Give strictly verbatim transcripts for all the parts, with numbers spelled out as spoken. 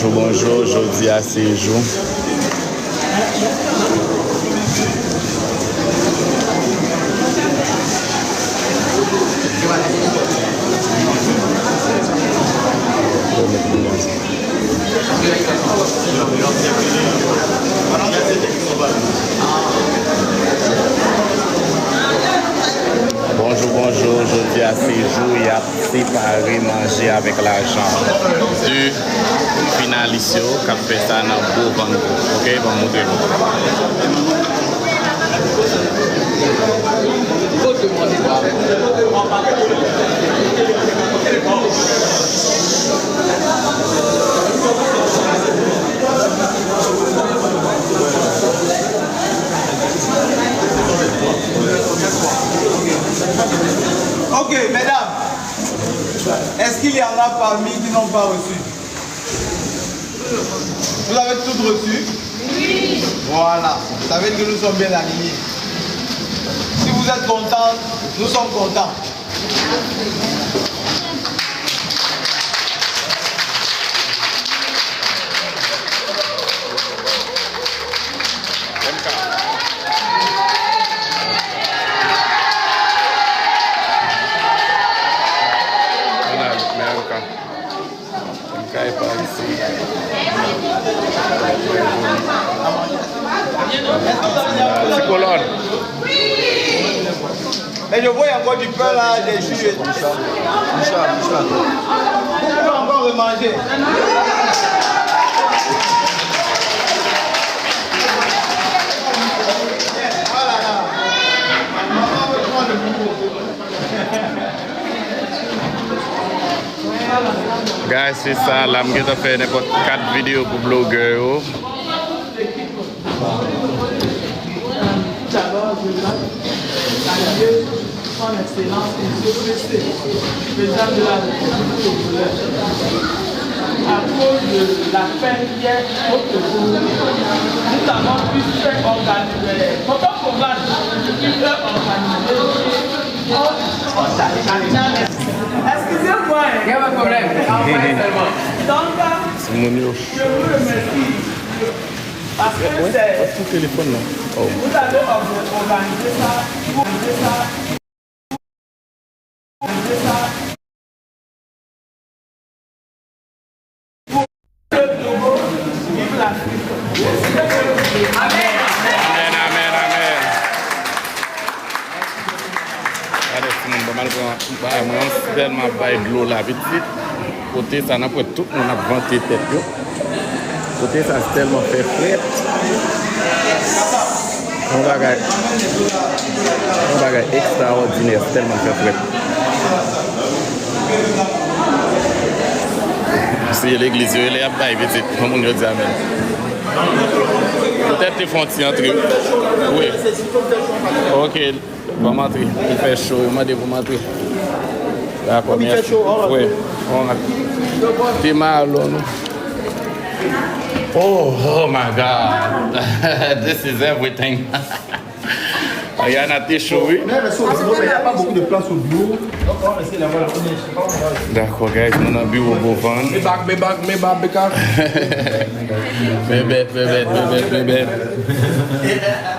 Bonjou, bonjou, jodi a se jou. Bonjou, bonjou, jodi a se jou y ap separe manje avèk lajan. De finalis yo k ap fè sa nan Bovan Group. Ok, ban m montre nou. Ok, mesdames, est-ce qu'il y en a parmi qui n'ont pas reçu? Vous avez tout reçu? Oui. Voilà. Ça veut dire que nous sommes bien alignés. Si vous êtes contents, nous sommes contents. M K e pa isi. Ti kolòn. Mais je vois encore du pain là, des jus. Vous pouvez encore remanger. Guys, se sa la, m gentan fè nenpòt kat videyo pou blogè yo. D'abord, je voudrais saluer son excellence, monsieur le Président de la République. À cause de la paix hier, nous avons pu faire organiser, tonton Koval, qui peut organiser. Excusez-moi, hein. Il y a pas de problème. Envoyez seulement. Donc, je vous remercie. Parce que c'est, vous avez organisé ça, vous organisez ça, vous organisez ça. Vive le Togo, vive l'Afrique. Amèn, amèn, amèn. Gade timoun, ban m al pran bagay mwen an, sèlman ap bay dlo la pitit. Kote sa nan pwèt tout moun ap vante tèt yo. Kote sa tèlman fè frèt. Yon bagay, yon bagay ekstraòdinè, tèlman fè frèt. Se legliz yo, lè y ap bay pitit, kòm moun yo di amèn. Poutèt te fè yon ti antre. Wi. Ok. Ban m antre. Li fè cho, yo mande pou m antre. Dakò, mèsi. Wi. Te malon nou. Oh, oh my God. This is everything. Ayana te cho, wi. Mais, mais, sur le bureau, il n'y a pas beaucoup de place au bureau. Dakò, guys, nou nan biwo Bovan. Me bag, me bag, me bag, me bag. Mebèt, mebèt, mebèt, mebèt.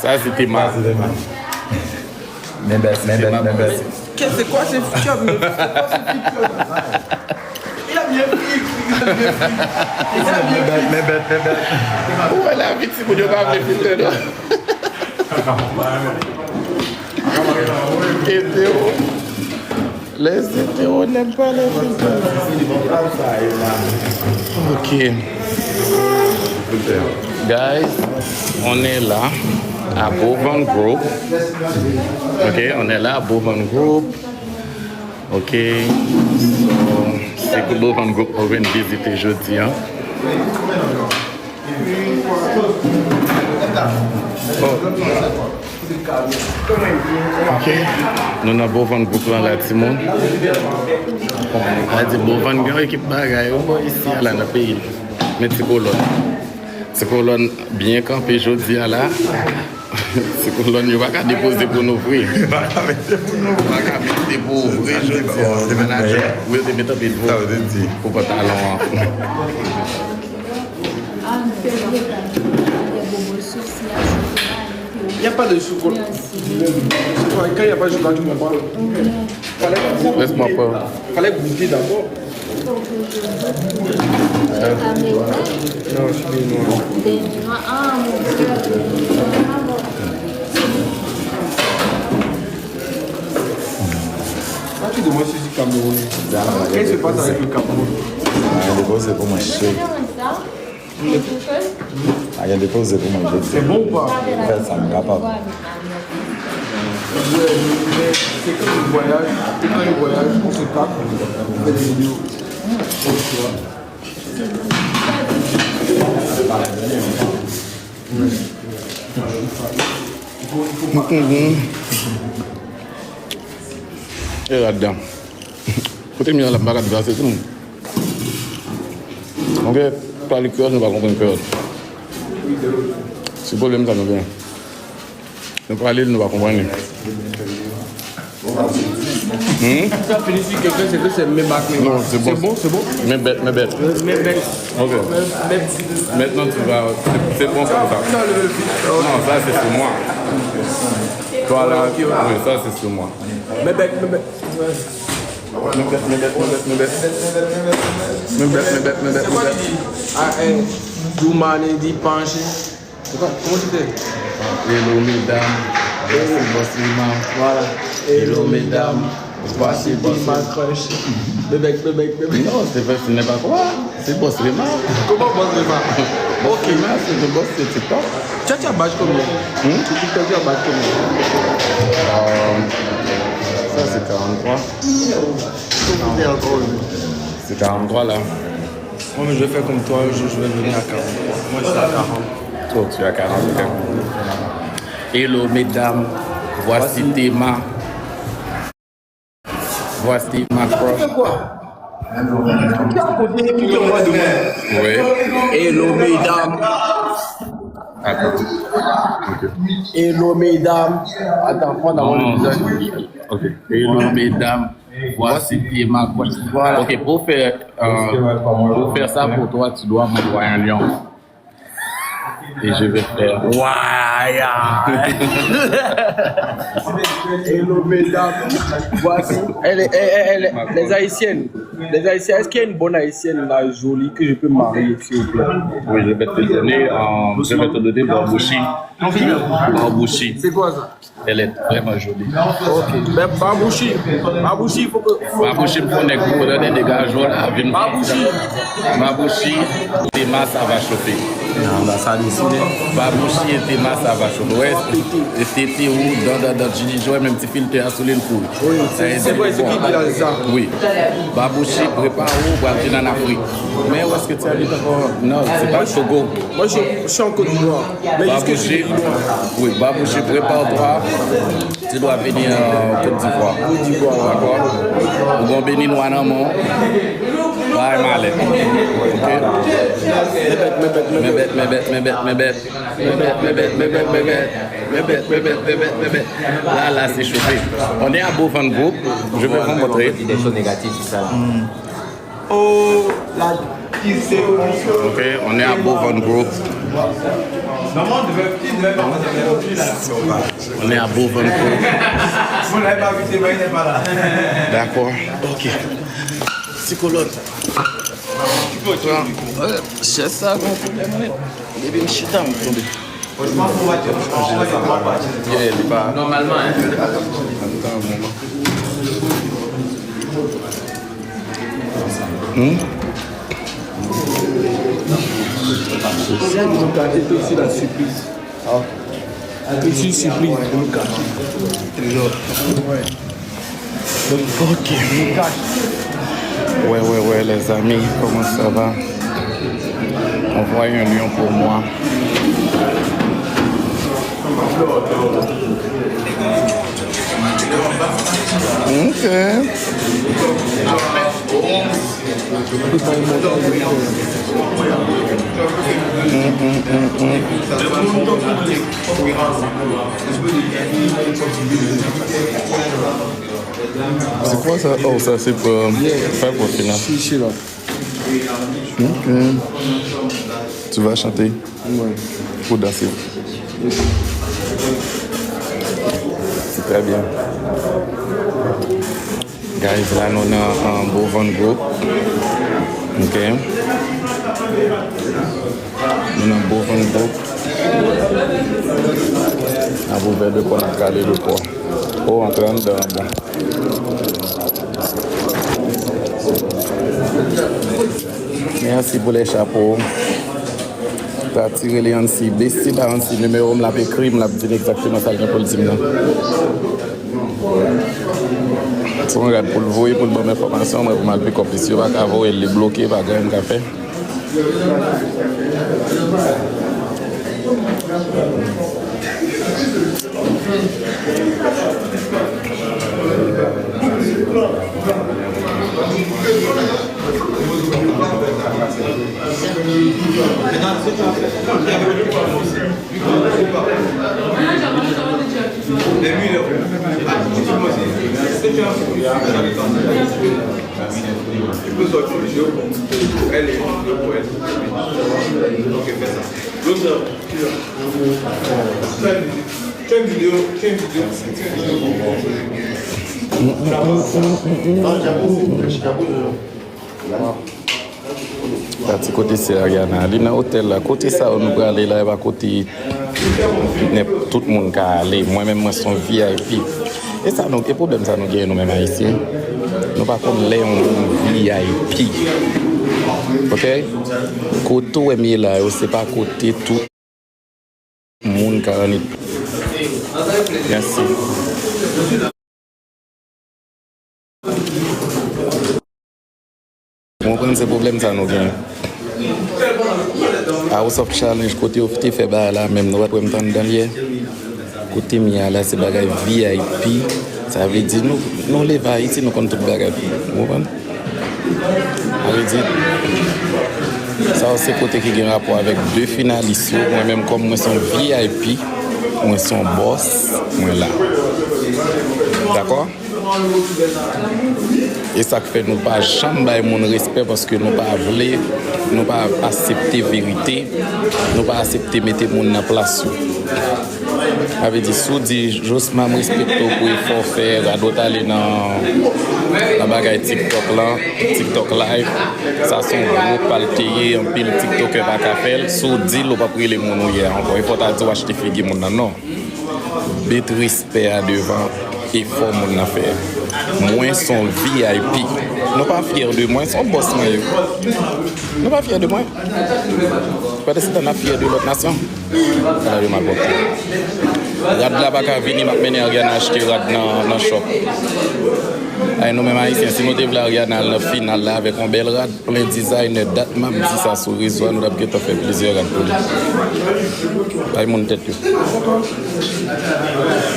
Sa se te mal. Mebèt, mebèt, mebèt. Qu'est-ce que c'est quoi ce futur? Mais c'est quoi ce futur? Il a bien pris, il a bien pris. Il a bien pris. Mebèt, mebèt, mebèt. Ou wè lavi timoun yo pa vle filtè non. Ede w. Les hétéros n'aiment pas les filters. Ok. Guys, on est là à Bovan Group. Ok, on est là à Bovan Group. Ok. So, se Bovan Group nou vin vizite jodi a. Oh. Ok. Nou nan Bovan Group lan la, timoun. A di Bovan gen yon ekip bagay, yo bò isi a la nan peyi l. Men Ti Kolòn. Ti Kolòn byen kanpe jodi a la. Ti Kolòn yo pa ka depoze pou nou vre. Pa ka mete pou nou. Pa ka mete pou ou vre jodi a. Manadjè, wi, yo te met anpil vo pou pantalon an. Il n'y a pas de chocolat. Chocolat, quand il n'y a pas de chocolat, tu ne comprends pas. Laisse-moi pas. Fallait goûter d'abord. Non, je suis noir. Quand tu demandes si je suis camerounais, qu'est-ce qui se passe avec le Cameroun? Mwen depoze pou mwen, cheri. Mwen depoze pou mwen, jodi. C'est bon ou pas? Fè sa, m kapab. Ouais, mais c'est quand le voyage, c'est quand le voyage, on se tape, on fait des vidéos. Donc, tu vois. E ladan. Kote m ye la, m pa ka deplase tou. Ok, pale kreyòl, nou pa konprann kreyòl. Se pwoblèm sa nou genyen. Nou pale l, nou pa konprann li. Hmm? Sa fini si quelqu'un, c'est que c'est mes bacs, mes... Non, c'est bon. C'est bon, c'est bon. Mes bêtes, mes bêtes. Mes bêtes. Ok. Mes bêtes. Maintenant, tu vas, c'est, c'est bon comme ça. Non, leve l pi. Non, ça, c'est sur moi. Toi, là, ok, ok, oui, ça, c'est sur moi. Mes bêtes, mes bêtes. Mes bêtes, mes bêtes, mes bêtes, mes bêtes. Mes bêtes, mes bêtes, mes bêtes, mes bêtes. Ah, eh, Doumane di panche. Kòman ti te? Hello, medam. Voici Boss Rema. Voilà. Hello, medam. Voici Boss Rema. Bebek, bebek, bebek. Non, c'est pas, ce n'est pas quoi. C'est Boss Rema. Comment Boss Rema? Ok. Boss Rema, c'est le boss de TikTok. Tu as, tu as badge combien? Hmm? Sur TikTok, tu as badge combien? Euh, ça, c'est quarante-trois. C'est quarante-trois, là. Moi, je vais faire comme toi, un jour, je vais venir à quarante. Moi, je suis à quarante. Oh, tu as quarante, ok. Hello, mesdames. Voici Tema. Voici ma crush. Oui. Hello, mesdames. Attends. Ok. Hello, mesdames. Attends, prends d'abord le visage. Ok. Hello, mesdames. Voici Tema. Voilà. Ok, pour faire, euh, pour faire ça pour toi, tu dois m'envoyer un lien. Et je vais faire. Waya! Hello, mesdames. Voici. Elle est, elle, elle, elle, les Haïtiennes. Les Haïtiennes, est-ce qu'il y a une bonne Haïtienne là, jolie, que je peux marier, s'il vous plaît? Oui, je vais te donner, euh, je vais te donner Babouchi. Babouchi. C'est quoi ça? Elle est vraiment jolie. Ok. Ben, Babouchi. Babouchi, il faut que, faut... Babouchi, m konnen kou, tande, degaj ou la, vin. Babouchi. Babouchi, Tema, ça va chauffer. Nan anbasad isi, wi. Babouchi e Tema, ça va chauffer. Ouais, e tete ou, dan, dan, dan, Jini Jwè, menm ti filtè a sou li, l fou. Oui, c'est, c'est vrai, c'est qui qui a dit ça? Oui. Babouchi, prepare ou, pral vin an Afrik. Mais où est-ce que tu habites encore? Non, c'est pas Togo. Moi, je, je suis en Côte d'Ivoire. Babouchi, oui, Babouchi, prépare-toi. Tu dois venir en Côte d'Ivoire. Côte d'Ivoire. D'accord? Ou gon Béninois nan men w. Bay malè. Ok? Mebet, mebet, mebet, mebet, mebet. Mebet, mebet, mebet, mebet. Mebet, mebet, mebet, mebet. Là, là, c'est chauffé. On est à Beau Vent Group. Je vais vous montrer. Des choses négatives, c'est ça, là. Oh, la, il s'est... Ok, on est à Beau Vent Group. On est à Beau Vent Group. Vous l'avez pas vu, c'est pas, il n'est pas là. D'accord, ok. Ti kolòn. Chèz sa gon pwoblèm, wi. Depi m chita, m tonbe. Yeah, li pa. Nòmalman, hein. Attends un moment. Hmm? Sèl nou gade tou si la sipriz. Ah. Tou si sipriz. Trezò. Ok. Ouais, ouais, ouais, les amis, comment ça va? Envoyez un lion pour moi. Ok. Mm, mm, mm, mm. C'est quoi ça? Oh, ça c'est pour, euh, faire pour finir. Si, si, là. Ok. Tu vas chanter? Ouais. Ou danse? C'est très bien. Guys, la nou nan, um, Bovan Group. Ok. Nou nan Bovan Group. N ap ouvè de kò, n ap kale de kò. Oh, antre anndan, bon. Mèsi pou lè chapo. Tati rele Ansi. Besti ba Ansi nimewo m, l ap ekri m, l ap di m egzakteman sa l gen pou l di m nan. Se yon rad pou l voye, pou l ban m enfòmasyon, mwen pou m al pick up li. Si yo pa ka voye l, li bloke, pa gen anyen m ka fè. Tati, kote sè Ariana? Li nan otèl la. Kote sa yo nou prale la, e pa kote nenp-, tout moun ka ale. Mwen menm, mwen se yon V I P. E sa nou, e pwoblèm sa nou genyen nou menm Ayisyen. Nou pa konn lè yon moun V I P. Ok? Kote w wè m ye la yo, se pa kote tout moun ka annik. Mèsi. Ou konprann, se pwoblèm sa nou gen. House of Challenge, kote yo te fè bagay la menm, nou pa t wè m t anndan l yè? Kote m ye a la, se bagay V I P. Sa vle di nou, nou leve Ayiti, nou konn tout bagay. Ou konprann? Sa vle di, sa yo se kote ki gen rapò avèk de finalis yo. Mwen menm, kòm mwen se yon V I P, mwen se yon bòs, mwen la. Dakò? E sa k fè nou pa janm bay moun respè, paske nou pa vle, nou pa aksepte verite, nou pa aksepte mete moun nan plas yo. Sa vle di, si w di, Josma, m respekte w pou efò w fè, rado t ale nan, nan bagay TikTok lan, TikTok live, sa se yon gwo pa l te ye, anpil TikToker pa ka fè l. Si w di l, ou p ap rele moun ou ye a ankò. E fò w ta di w achte figi moun nan, non. Met respè a devan efò moun nan fè. Mwen se yon V I P. Nou pa fyè de mwen, se yon bòs mwen ye. Nou pa fyè de mwen. Pandan se tan n ap fyè de lòt nasyon. Ala yo malpwòpte. Rad la pa ka vini, m ap mennen Ariana achte rad nan, nan shop. Ay, nou menm Ayisyen, si nou te vle Ariana al nan final la avèk yon bèl rad, plen dizayne, dat m ap di sa sou rezo a, nou t ap gentan fè plizyè rad pou li. Bay moun tèt yo.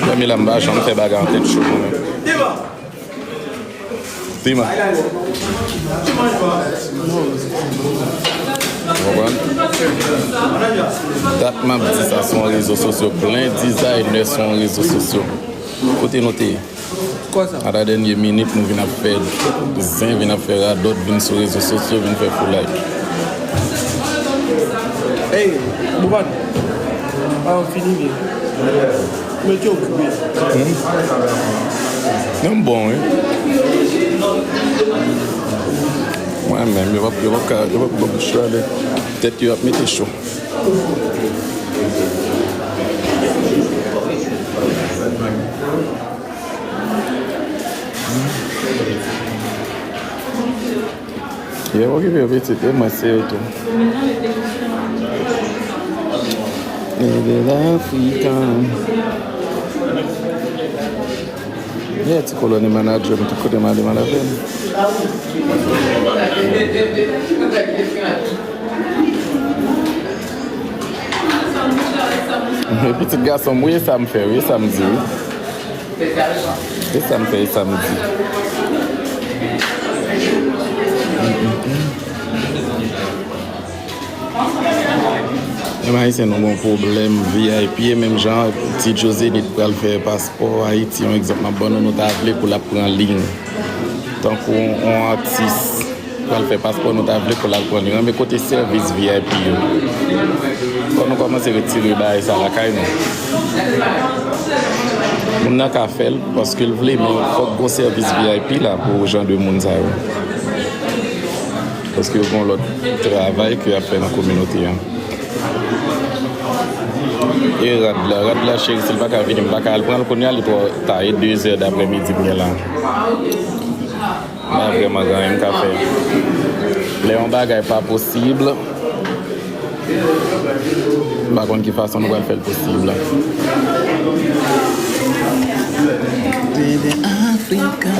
Premye la, m pa janm fè bagay an tèt cho mwen menm. Tima. Ou konprann? Dat m ap di sa sou rezo sosyo, plen dizayne sou rezo sosyo. Kote nou te ye? Kwa sa? Ata dènye minit, nou vin ap fè zen, vin ap fè radòt, vin sou rezo sosyo, vin fè foulay. Ey, Bouban, pa fini byen. Mete okipe. Hmm? Non, m bon, wi. Mwen menm, yo p ap, yo p ap ka, yo p ap ban m chale. Tèt yo ap mete cho. Yo okipe yo pitit, e mwen se yo tou. Ede l Afrikan. Ye ti koloni manager m tout kote m ale m al avè l. Pitit gason m, wi, e sa m fè, wi, e sa m di, wi. E sa m fè, e sa m di. Menm Ayisyen, nou gon pwoblèm V I P, e menm jan ti Joe Zenith pral fè paspò Ayiti, yon egzanp m ap ban nou, nou ta vle pou l ap pran liy. Tankou yon, yon atis. Pral fè paspò, nou ta vle pou l al pran li. Renmen kote sèvis V I P yo. Fò nou kòmanse retire bagay sa lakay nou. Moun nan ka fè l paske l vle, men fòk gon sèvis V I P la pou jan de moun sa yo. Paske yo gon lòt travay ke y ap fè nan kominote a. E rad la, rad la, cheri, si l pa ka vini, m pa ka al pran l kounye a, li twò ta, e de zè daprèmidi m gen la. M pa vrèman gen anyen m ka fè. Lè yon bagay pa posib, m pa konn ki fason nou pral fè l posib la. Baby Africa.